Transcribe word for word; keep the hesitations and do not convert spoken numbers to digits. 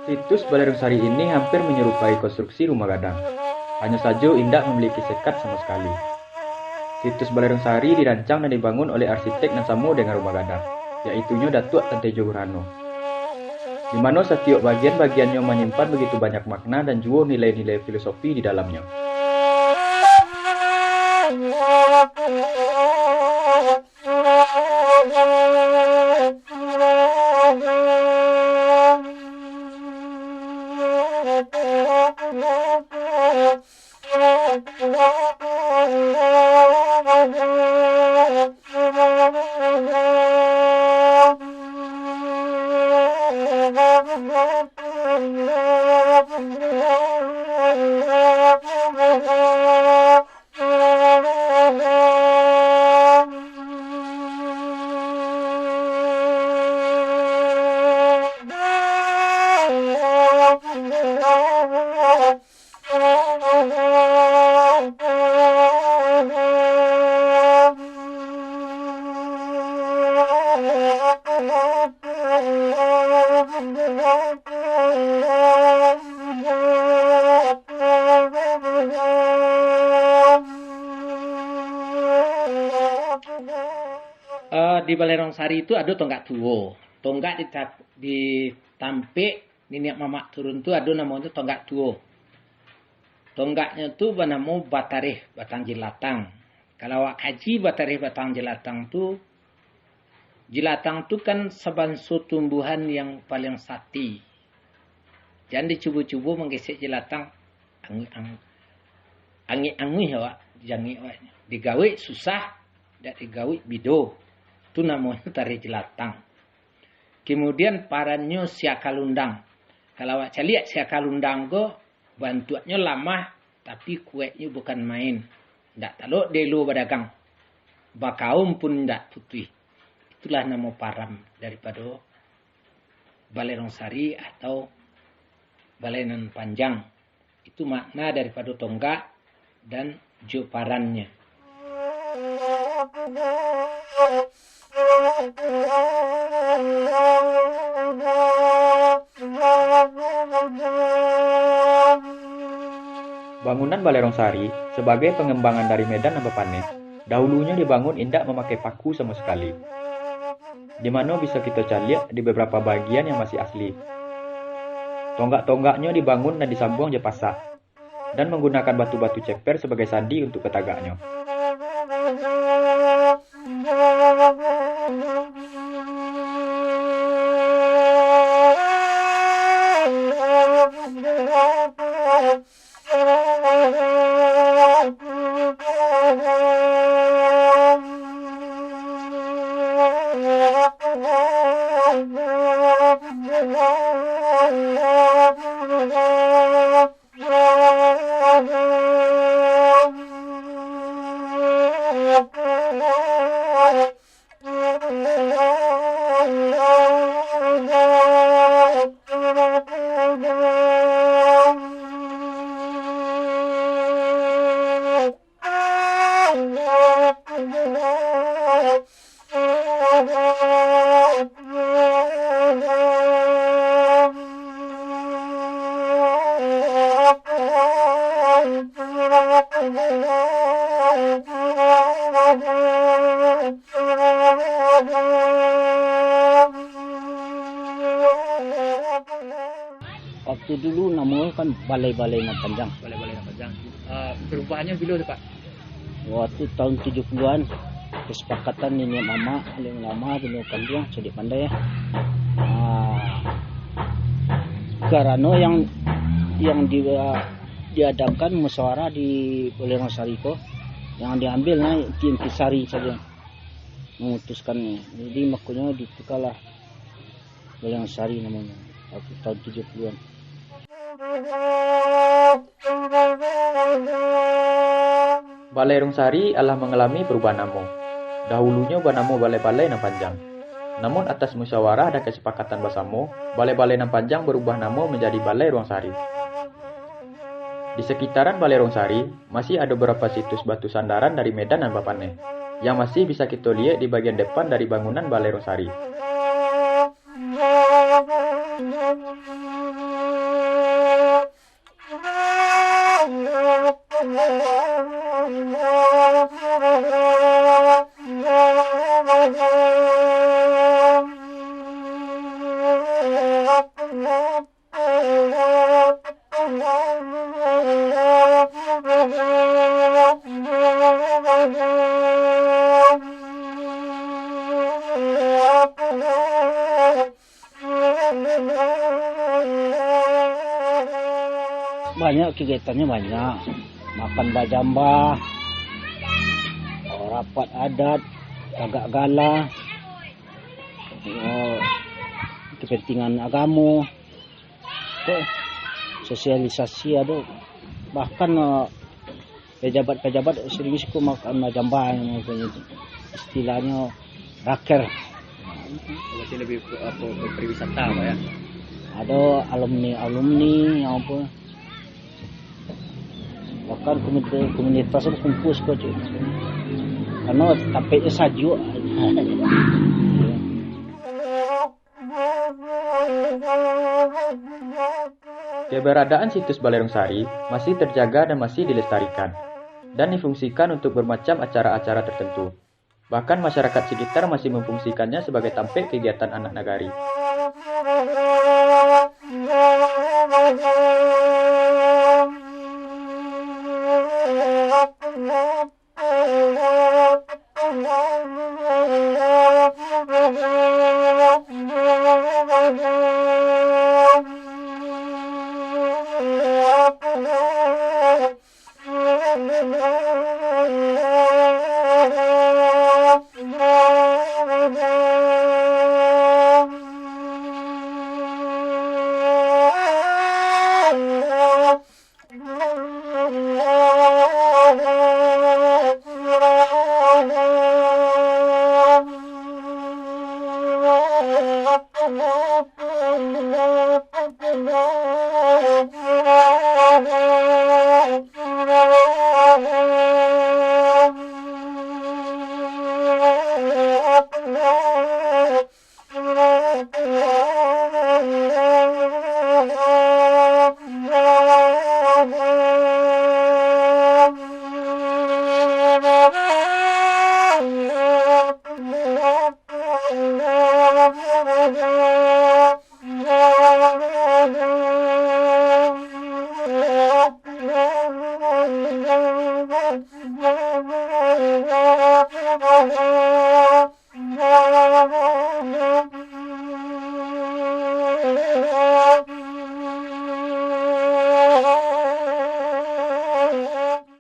Situs Balai Rungsari ini hampir menyerupai konstruksi rumah gadang, hanya sajo indak memiliki sekat samo sakali. Situs Balai Rungsari dirancang dan dibangun oleh arsitek nan samo dengan rumah gadang, yaitunyo Datuak Tan Tejo Burhano, di mano satiok bagian-bagiannyo manyimpan begitu banyak makna dan juo nilai-nilai filosofi di dalamnyo. Eh, di Balai Rungsari tu ado tonggak tuo. Tonggak di tap-, di tampek niniak mamak turun tu ado namonyo tonggak tuo. Tonggaknyo tu banamo Batareh Batang Jelatang. Kalau awak kaji Batareh Batang Jelatang tu, jelatang tu kan sabanso tumbuhan yang paling sati. Jan dicubo-cubo manggesek jelatang, ang-, ang-, angik-anguih awak, jangik awak. Digawik susah, dak digawik bido. Tu namonyo tareh jelatang. Kemudian parannyo sia kalundang. Kalau awak caliak sia kalundang ko, bantuaknyo lamah, tapi kuaiknyo bukan main. Ndak talok delo badagang, bakaum pun ndak putuih. Itulah namo param daripado Balai Rungsari atau Balai Nan Panjang. Itu makna daripado tonggak dan jo parannyo. Bangunan Balai Rungsari sabagai pangembangan dari medan nan bapaneh, dahulunyo dibangun indak mamakai paku samo sakali, di mano bisa kito caliak di babarapo bagian yang masih asli. Tonggak-tonggaknyo dibangun nan disambuang jo pasak, dan manggunakan batu-batu ceper sabagai sandi untuak katagaknyo. Waktu dulu namo kan Balai-Balai Nan Panjang. Balai-Balai Nan Panjang. Ah, perubahannya bilo tu, Pak? Waktu tahun tujuh puluhan, kesepakatan niniak mamak, alun lama, benua panjang, cadiak pandai, eh. Ah, karano yang, yang di, diadakan musyawarah di Balai Rungsari ko, yang diambil nah Intisari sajo memutuskan. Jadi, makonyo ditukarlah Balai Rungsari namonyo, waktu tahun tujuh puluhan. Balai Rungsari alah mangalami parubahan namo. Dahulunyo banamo Balai-Balai Nan Panjang. Namun, atas musyawarah dan kasapakatan basamo, Balai-Balai Nan Panjang barubah namo manjadi Balai Rungsari. Di sakitaran Balai Rungsari, masih ado barapa situs batu sandaran dari medan nan bapaneh, yang masih bisa kito liek di bagian depan dari bangunan Balai Rungsari. Banyak kegiatannyo, banyak. Makan bajamba, rapat adat, tagak gala, eh, kepentingan agamo, tu, sosialisasi ado. Bahkan, eh, pejabat-pejabat sering siko makan bajamba, yang apo nyo tu. Istilahnyo raker. Berarti lebih ke, apa, ke pariwisata, Pak, ya? Ado alumni-alumni yang apa, bahkan komite, komunitas tu kumpul siko, Cuk. Karena tampeknyo sajuak. Keberadaan situs Balerong Sari masih terjaga dan masih dilestarikan, dan difungsikan untuk bermacam acara-acara tertentu. Bahkan masyarakat sekitar masih memfungsikannya sebagai tampek kegiatan anak nagari.